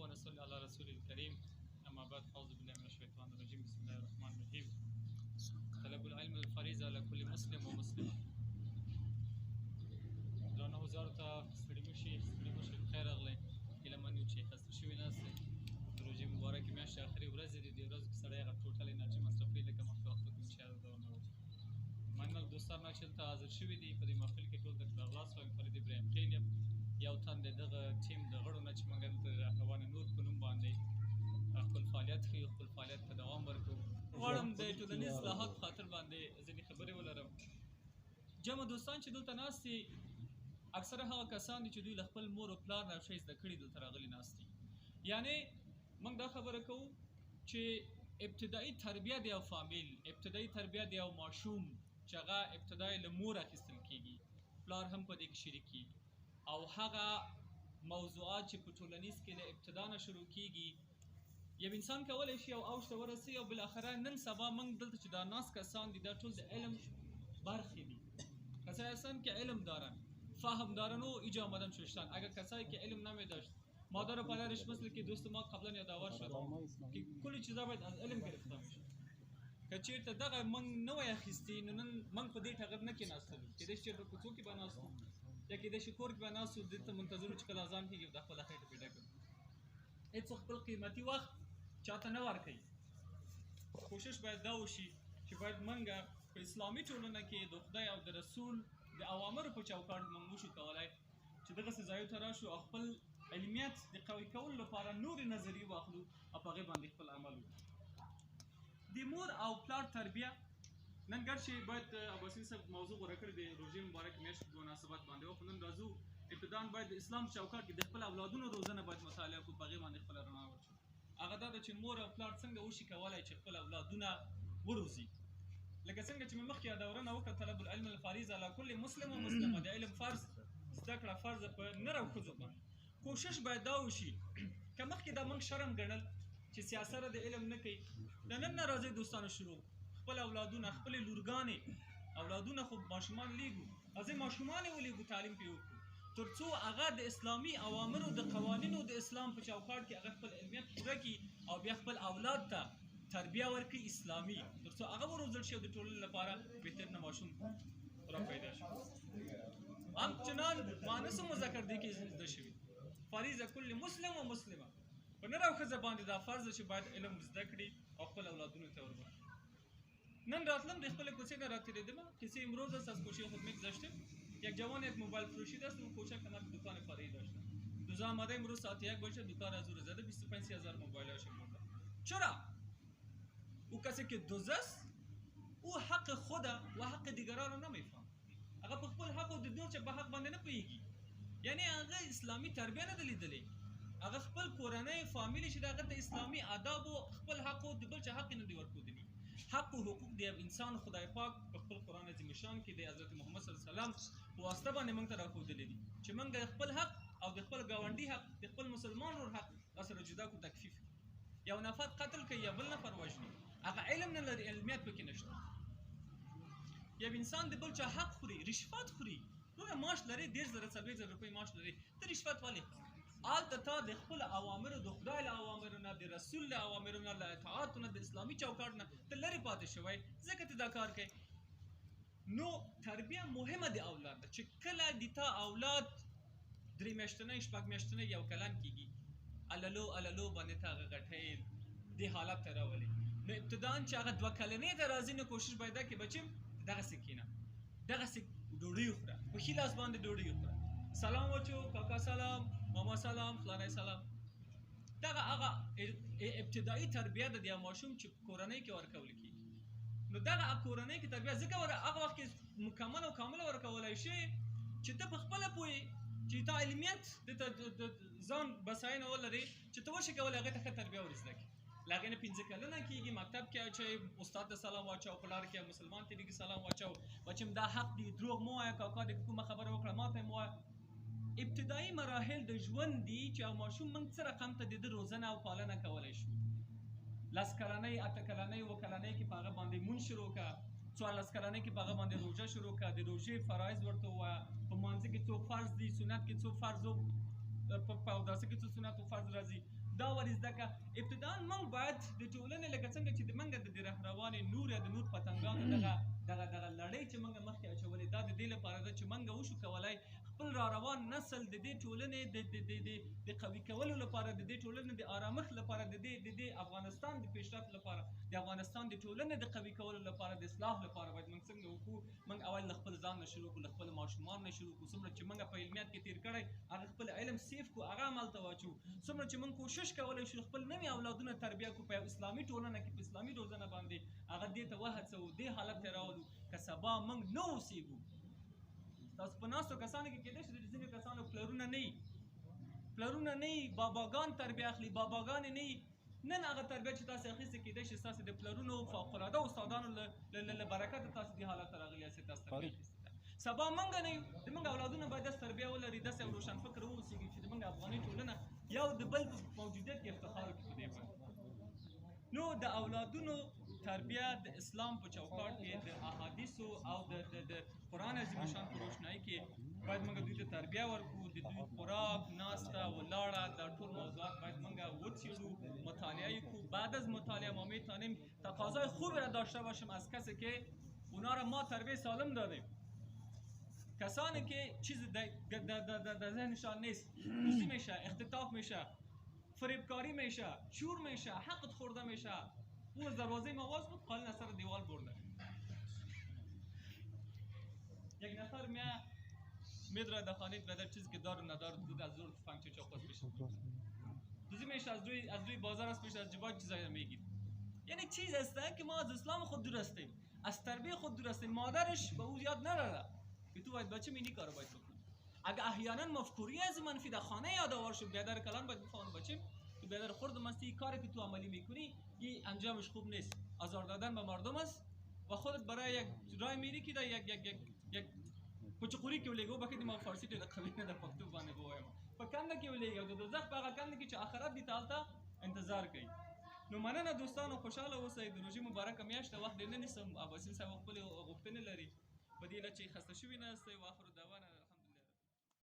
ونصلي على رسول الكريم. اما بعد، اعوذ بالله من الشيطان الرجيم. بسم الله الرحمن الرحيم. طلب العلم الفریضه على كل مسلم ومسلمه. درنو وزارو ته ستړي مشي، ستړي مشي، بخیر راغلی. هیله من یو چې خسته شوي ناست دی. د روژې مبارکې میاشتې اخري ورځې دي. دې ورځو کې سړی هغه ټوټل انرژي مصرفوي لکه مخکې وختو کې چې یاد نه و. مننه دوستان نه چې دلته حاضر شوي دي په دې محفل کې. ټول ته راغلاست وایم. فرید ابراهیم خیل یم، یو تن د دغه ټیم د غړو نه چې موږ دلته د رهروان نور په نوم باندې خپل فعالیت ښیو، خپل فعالیت ته دوام ورکوو. غواړم د ټولنیز اصلاحات په خاطر باندې ځینې خبرې ولرم. جمع دوستان چې دلته ناست دي، اکثره هغه کسان دي چې دوی له خپل مور او پلار نه شی زده کړي، دلته راغلي ناست دي. یعنی موږ دا خبره کوو چې ابتدایي تربیه د یو فامیل، ابتدایي تربیه د یو ماشوم چې هغه ابتدایي له مور اخیستل کېږي، پلار هم په دې کې شریک کېږي، او هغه موضوعات چې په ټولنیز کې له ابتدا نه شروع کېږي، یو انسان کولی شي او اوج ته ورسي. او بالاخره نن سبا موږ دلته چې دا ناست کسان دي، دا ټول د علم برخې دي. کسایی هستن که علم دارن، فهم دارن و اینجا آمدن ششتن. اگر کسایی که علم نمی داشت، مادر و پدرش، مثل که دوست ما قبلا یادآور شد که کلی چیزا باید از علم گرفته میشه، که چیرته دغه موږ نه وای اخیستي، نو نن موږ په دې ټغر نه کېناستلو. کېدای شي چېرته کوڅو کې به ناست وو، یا کېدای شي کور کې به ناست وو، دې ته منتظر وو چې کله اذان کېږي، د خپله خېټه پرې ډکه. هېڅوک خپل قیمتي وخت چاته نه ورکوي. کوشش باید دا وشي چې باید موږ په اسلامي ټولنه کې د خدای او د رسول د اوامرو په چوکاټ موږ وشو کولای چې دغسې ځایو ته راشو او خپل علمیت د قوي کولو لپاره نورې نظریې واخلو او په هغې باندې خپل عمل وکړو. د مور او پلار تربیه نن ګرچې باید عباسین صاحب موضوع غوره کړې د روژې مبارک میاشت په مناسبت باندې و، خو نن راځو. ابتداً باید د اسلام چوکاټ کې د خپل اولادونو روزنه باید مطالعه کړو، په هغې باندې خپله رڼا ورچو. هغه دا ده چې مور او پلار څنګه وشي کولای چې خپل اولادونه وروزي. لکه څنګه چې مې مخکې یادونه وکړه، طلب العلم الفریضه علی کل مسلم و مسلمه، د علم فرض زده کړه فرض په نر او ښځو باندې. کوشش باید دا وشي که مخکې دا موږ شرم ګڼل چې سیاسره د علم نه کوي، د نن نه راځئ دوستانو شروع خپل اولادونه، خپلې لورګانې، اولادونه خو ماشومان لیږو، راځئ ماشومان یې ولیږو، تعلیم پرې وکړو، تر څو هغه د اسلامي اوامرو د قوانینو د اسلام په چوکاټ کې هغه خپل علمیت پوره کړي او بیا خپل اولاد ته تربیه ورکړي اسلامي، تر څو هغه وروزل شي او د ټولنې لپاره بهترینه ماشوم را پیدا شي. همچنان مؤنث و مذکر دې کې زده شوي. فریضه کل مسلم و مسلمه، په نر او ښځه باندې دا فرض ده چې باید علم زده کړي او خپل اولادونو ته وربښي. نن راتلم د خپل کوڅې نه راتېرېدم، کیسې امروز است، از کوچه خود میگذشتم، یک جوان یک موبایل فروشی داشت و کوچه کنار دکان فرعی داشت. دوزا آمده امروز ساعت 1 بجه دکان از او رو زده، 25 هزار موبایل هاش برده. چرا؟ او کسی که دوز است او حق خود و حق دیگران رو نمیفهم. هغه په خپل حق او د نور چې په حق باندې نه پوهېږي. یعنی هغه اسلامي تربیه نه ده لیدلې، هغه خپل کورنۍ فامیل چې د هغه ته اسلامي آداب او خپل حق او د بل چا حق نه دی ورښودلی. حق او حقوق د یو انسان خدای پاک په خپل قرآن عظیم شان کې د حضرت محمد صلی الله علیه وسلم په واسطه باندې موږ ته راښودلی دي چې موږ د خپل حق او د خپل ګاونډي حق، د خپل مسلمان ورور حق دا سره جدا کو تکفیف. یو نفر قتل کوي یا بل نفر وژني، هغه علم نه لري، علمیت پکې نشته. یو انسان د بل چا حق خوري، رشوت خوري، نور معاش لري 30,000 40,000 روپۍ معاش لري، ته رشوت ولې خورې؟ هلته تا د خپل اوامرو، د خدای له اوامرو نه، د رسول له اوامرو نه، له اطاعتو نه، د اسلامي چوکاټ نه ته لرې پاتې شوی، ځکه ته دا کار کوې. نو تربیه مهمه د اولاد ده چې کله د تا اولاد 3 میاشتنۍ 6 میاشتنۍ یو کلن کېږي، اللو اللو باندې ته هغه غټۍ دې حالت ته راولي. نو ابتداً چې هغه 2 کلنۍ ته راځي، نو کوشش باید دا کې بچیم دغسې کښېنه، دغسې ډوډۍ وخوره، په ښي لاس باندې ډوډۍ وخوره، سلام واچو، کاکا سلام، ماما سلام، فلانی سلام. دغه هغه ابتدایي تربیه ده د یو ماشوم چې کورنۍ کې ورکول کېږي. نو دغه کورنۍ کې تربیه ځکه هغه وخت کې مکمل او کامله ورکولی شي چې ته په خپله پوهې چې تا علمیت د ځان بساینه ولرې چې ته وشې کولی هغې ته ښه تربیه ور زده کړې. له هغې نه 5 کلنه کېږي، مکتب کې اچوي، استاد ته سلام واچو، پلار کې مسلمان ته دې سلام واچو، بچیم دا حق دی، دروغ مه وایه، کاکا دې کومه خبره وکړه ما ته مه وایه. ابتدایي مراحل د ژوند دي چې یو ماشوم موږ څه رقم ته د ده روزنه او پالنه کولی شو. 10 کلنۍ، 8 کلنۍ، 7 کلنۍ کې په هغه باندې مونځ شروع کړه، 14 کلنۍ کې په هغه باندې روژه شروع کړه، د روژې فرایض ورته ووایه، په مانځه کې څو فرض دي، سنت کې څو فرض، په اوداسه کې څو سنت او فرض راځي، دا ورې زده که. ابتداً موږ باید د ټولنې لکه څنګه چې د موږ د رهروانې نور یا د نور پتنګانو دغه دغه دغه لړۍ چې موږ مخکې اچولې، دا د دې لپاره ده چې موږ وشو کولای خپل را روان نسل د دې ټولنې د د د د قوي کولو لپاره، د دې ټولنې د آرامښت لپاره، د دې افغانستان د پیشرفت لپاره، د افغانستان د ټولنې د قوي کولو لپاره، د اصلاح لپاره باید موږ څنګه وکړو؟ موږ اول له خپل ځان نه شروع کړو، له خپل ماشومان نه شروع کړو. څومره چې موږ په علمیت کې تیر کړی هغه خپل علم سیف کړو، هغه عمل ته واچو. څومره چې موږ کوشش کولی شو خپل نوي اولادونه تربیه کړو په اسلامي ټولنه کې، په اسلامي روزنه باندې هغه دې ته وهڅوو، دې حالت ته راولو که سبا موږ نه اوسېږو. تاسو په ناستو کسانو کې کېدای شي د ځینو کسانو پلرونه نه وي، پلرونه نه وي، باباګان تربیه اخلي، باباګانې نه وي. نن هغه تربیه چې تاسو اخیستې کېدای شي ستاسو د پلرونو فوقالعاده استادانو له برکته تاسو دې حالت ته راغلي یاست، تاسو تربیه اخیستې ده. سبا موږ نه یو، د موږ اولادونه باید داسې تربیه ولري، داسې یو روشنفکر واوسېږي چې د موږ افغاني ټولنه یو د بل په موجودیت کې افتخار وکړي په دې باندې. نو د اولادونو تربیه د اسلام په چوکاټ کې، د احادیثو او د قرآن عظیم شان په روشنایي کې باید موږ دوی ته تربیه ورکړو. د دوی خوراک، ناسته، ولاړه، دا ټول موضوعات باید موږ وڅېړو، مطالعه یې کړو. بعد از مطالعه ما میتونیم تقاضای خوبی را داشته باشیم از کسی که اونا را ما تربیه سالم دادیم. کسانی که چیز در ذهنشان نیست، دوستی میشه، اختطاف میشه، فریبکاری میشه، چور میشه، حقت خورده میشه. او از دروازه ما باز بود، قالین از سر دیوال برده. یک نفر میه میدره در خانه بدر چیزی که دار و ندار دود از زور تفنگچه چاقوس میشه، دوزی میشه، از روی بازار است میشه، از جبای چیزایی میگیره. یعنی چیز است که ما از اسلام خود دور هستیم، از تربیه خود دور هستیم. مادرش به او یاد نداده که تو باید بچه مینی کارو باید بکنی. اگه احیانا مفکوری از منفی در خانه یادآور شد، بیادر کلان باید بفهمن بچیم تو بیادر خرد مستی کاری که تو عملی میکنی این انجامش خوب نیست، آزار دادن به مردم است و خودت برای یک رای میری که در یک یک یک یک پچقوري کې ولېږه. وبخښئ ما فارسي ډېره قوي نه ده، پښتو باندې به ووایم. په کنده کې ولېږه او د دوزخ په هغه کنده کې چې آخرت دي ته هلته انتظار کوي. نو مننه دوستانو، خوشحاله اوسئ. د روژې مبارکه میاشت ده، وخت ډېر نه نیسم. اباسین صاحب خپلې غوښتنې لري، په دې هیله چې خسته شوي نه یاستئ. واخر دعوانا.